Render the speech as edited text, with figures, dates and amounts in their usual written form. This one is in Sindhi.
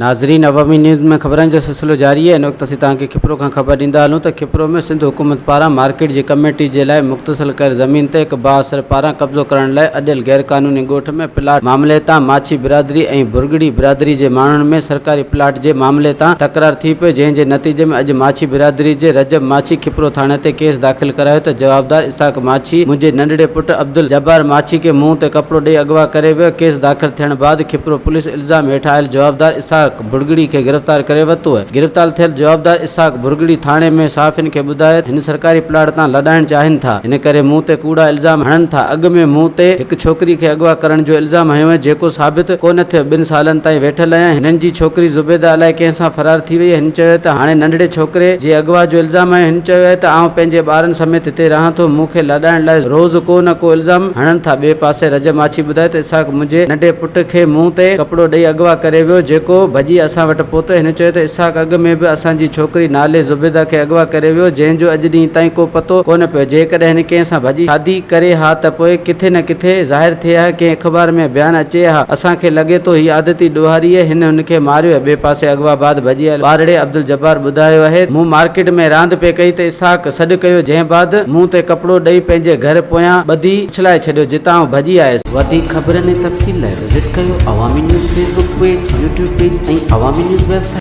ناظرين عوامي نيوز ۾ خبرن جو سلسلو جاري آهي ان وقت اسين توهان کي کپرو کان خبر ڏيندا هلون ته کپرو ۾ سنڌ حڪومت پاران مارڪيٽ جي ڪميٽي جي لاء مختصر ڪيل زمين تي هڪ بااثر پاران قبضو ڪرڻ لاء اڏيل غيرقانوني ڳوٺ ۾ پلاٽ معاملي تان ماڇي برادري ۽ ڀرڳڙي برادري جي ماڻهن ۾ سرڪاري پلاٽ جي معاملي تان تڪرار ٿي پيو جنهن جي نتيجي ۾ اڄ ماڇي برادري جي رجب ماڇي کپرو ٿاڻي تي ڪيس داخل ڪرايو ته جوابدار اسحاق ماڇي منهنجي ننڍڙي پٽ عبدالجبار ماڇي کي منهن تي ڪپڙو ڏئي اغوا ڪري ويو ڪيس داخل ٿيڻ بعد کپرو پوليس الزام هيٺ آيل جوابدار اسحاق ڀرڳڙي کي گرفتار ڪري ورتو گرفتار ٿيل جوابدار اسحاق ڀرڳڙي ٿاڻي ۾ صحافين کي ٻڌايو ته هن سرڪاري پلاٽ تان لڏائڻ چاهين ٿا ان ڪري مون تي ڪوڙا الزام هڻن ٿا اڳ ۾ مون تي هڪ ڇوڪري کي اغوا ڪرڻ جو الزام هنيو ويو جيڪو ثابت ڪونه ٿيو ٻن سالن تائين ويٺل آهيان هنن جي ڇوڪري زبيده الائي ڪنهن سان فرار ٿي وئي هن چيو ته هاڻي ننڍڙي ڇوڪري جي اغوا جو الزام هنيو هن چيو آهي ته آئون پنهنجي ٻارن سميت هتي رهان ٿو مون کي لڏائڻ لاء روز ڪو نه ڪو الزام هڻن ٿا ٻئي پاسي رجب ماڇي ٻڌايو ته اسحاق منهنجي ننڍي پٽ کي منهن تي ڪپڙو ڏئي اغوا ڪري ويو جيڪو ڀڄي اسان وٽ پهتو. هن چيو ته اسحاق اڳ ۾ به اسان جي ڇوڪري نالي زبيده کي اغوا ڪري ويو جنهن جو اڄ ڏينهن تائين ڪو پتو ڪونه پيو. جيڪڏهن هن ڪنهن سان ڀڄي شادي ڪري ها ته پوء ڪٿي نه ڪٿي ظاهر ٿئي ها ڪنهن اخبار ۾ بيان اچي ها. اسان کي لڳي ٿو هي عادتي ڏوهاري آهي هن هن کي ماريو آهي. ٻئي پاسي اغوا بعد ڀڄي آيل ٻارڙي عبدالجبار ٻڌايو آهي مون مارڪيٽ ۾ راند پئي ڪئي ته اسحاق سڏ ڪيو جنهن بعد منهن تي ڪپڙو ڏئي پنهنجي گهر پويان ٻڌي اڇلائي ڇڏيو جتان آئون ڀڄي آيس. وڌيڪ خبرن ۽ تفصيل لاء وزٽ ڪيو Awami news Facebook page, YouTube page ۽ Awami news website.